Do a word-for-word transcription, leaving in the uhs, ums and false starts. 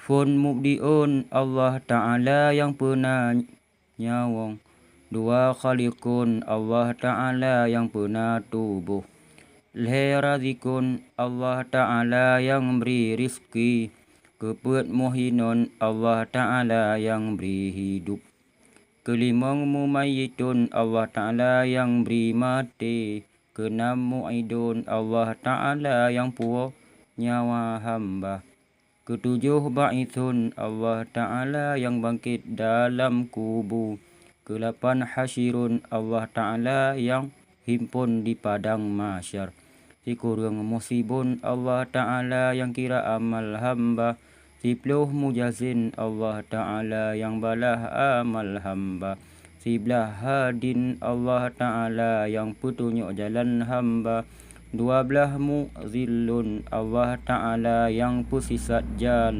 Phôn mubdi'un, Allah Ta'ala nyang peuna nyawöng. Dua khaliqun, Allah Ta'ala nyang peuna tuboh. Lhèe razikun, Allah Ta'ala nyang bri rizki. Keupeuet muhyinun, Allah Ta'ala nyang bri hidup. Keulimöng mumayyitun, Allah Ta'ala nyang bri maté. Keunam mu'idun, Allah Ta'ala nyang puwoe nyawa hamba. Keutujoh ba'itsun, Allah Ta'ala nyang bangkét dalam kubu. Keulapan hasyirun, Allah Ta'ala nyang himpon di padang mahsyar. Sikureueng musibun, Allah Ta'ala nyang kira amal hamba. Siploh mujazin, Allah Ta'ala nyang balah amal hamba. Siblaih hadin, Allah Ta'ala nyang peutunyok jalan hamba. Dua blaih muzillun, Allah Ta'ala nyang peusisat jalan.